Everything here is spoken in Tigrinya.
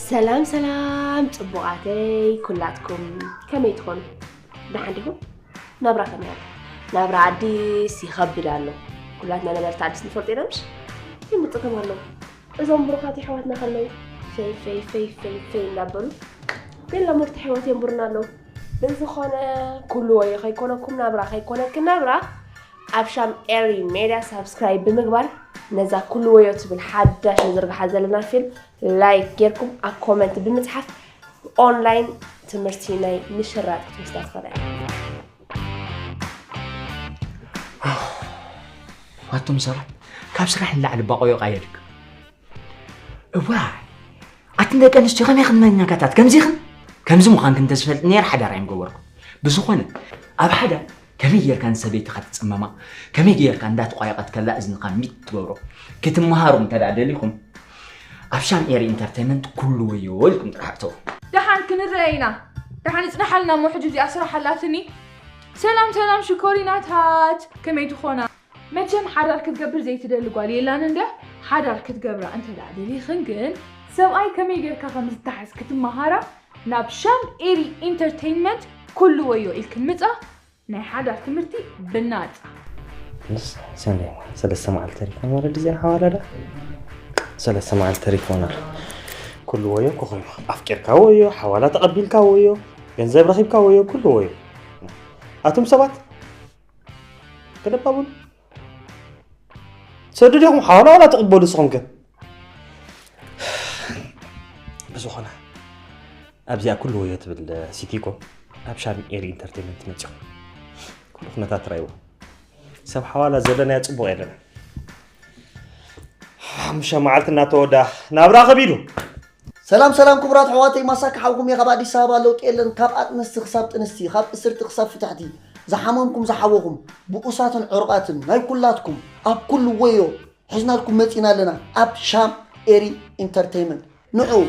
ሰላም ሰላም ጽቡቓተይ ኩላትኩም፣ ከመይ ትኾኑ? ደሓን ዲኹም? ናብራ ከመይ ኣሎ? ናብራ ኣዲስ ይኸብድ ኣሎ። ኩላትና ነበርቲ ኣዲስ ንፈልጦ ኢና ምሽ? ይምጥቅም ኣለዉ። እዞም ብሩኻት የሕዋትና ከለዉ ፈይ ፈይ ፈይ ፈይ ፈይ እናበሉ ቤላ ሞርታ ሕይወት የንብሩና ኣለዉ። ብዝኾነ ኩሉ ወዮ ከይኮነኩም ናብራ ከይኮነክን ናብራ ኣብ ሻም ኤሪ ሜድያ ሳብስክራይብ ብምግባር ነዛ ኩሉ ወዮ ትብል ሓዳሽ ንዝርግሓ ዘለና ፊልም ላይክ ጌርኩም ኣብ ኮመንት ብምጽሓፍ ኦንላይን ትምህርቲ ናይ ምሽራጥ ክትወስዳ ትኽእላ። ኣቱም ሰባት ካብ ስራሕ ንላዕሊ ባቆዮ ቃየድክ እዋ ኣትን ደቂ ኣንስትዮ ከመይ ክንመኛጋታት ከምዚኽን ከምዚ ምዃንክን እንተዝፈልጥ ነይር ሓዳር ኣይምገበርኩ። ብዝኾነ ኣብ ሓዳር ከመይ ጌርካ ንሰበይትኻ ትጽመማ፣ ከመይ ጌርካ እንዳተቋየቐት ከላ እዝንኻ ሚት ትገብሮ ክትመሃሩ እንተ ደኣ ደሊኹም ኣብ ሻም ኤሪ ኢንተርቴይመንት ኩሉ ወዮ ኢልኩም ጥራሕ እተው። ደሓን ክንረአ ኢና። ደሓን ይጽናሓልና እሞ ሕጂ እዚኣ ስራሕ ኣላትኒ። ሰላም ሰላም ሽኮሪናታት ከመይ ትኾና? መቸም ሓዳር ክትገብር ዘይትደሊ ጓል የላን እንድያ። ሓዳር ክትገብራ እንተ ደኣ ደሊኽን ግን ሰብኣይ ከመይ ጌርካ ከም ዝተሓዝ ክትመሃራ ናብ ሻም ኤሪ ኢንተርቴይንመንት ኩሉ ወዮ ኢልክን ምጻ ናይ ሓዳር ትምህርቲ ብናጻ። ምስ ሰንደይ ሰለስተ መዓልቲ ተሪፎና ወለዲ እዚኣ ሓዋላዳ ሰለስተ መዓልቲ ተሪፎና ኩሉ ወዮ ክኾይኑ ኣፍቂርካ ወዮ ሓዋላ ተቐቢልካ ወዮ ገንዘብ ረኺብካ ወዮ ኩሉ ወዮ ኣቱም ሰባት ክደባቡን ሰዱ ዲኹም ሓዋላ ዋላ ትቕበሉ ንስኹም ከ ብዝኾነ ኣብዚኣ ኩሉ ወዮ ትብል ሲቲኮ ኣብ ሻርሚ ኤሪ ኢንተርቴንመንት መፂኹም ኩሉ ኩነታት ትራይዎ ሰብ ሓዋላ ዘለናዮ ፅቡቕ የለን ሓሙሻ መዓልቲ እናተወዳ ናብራ ከቢዱ ሰላም ሰላም ክቡራት ኣሕዋተይ ማሳካ ሓውኩም እየ ካብ ኣዲስ ኣበባ ለውጢ የለን ካብ ኣጥንስቲ ክሳብ ጥንስቲ ካብ እስርቲ ክሳብ ፍትሕቲ ዝሓመምኩም ዝሓወኹም ብኡሳትን ዕሩቓትን ናይ ኩላትኩም ኣብ ኩሉ ወዮ ሒዝናልኩም መፂና ኣለና ኣብ ሻም ኤሪ ኢንተርቴይመንት ንዑ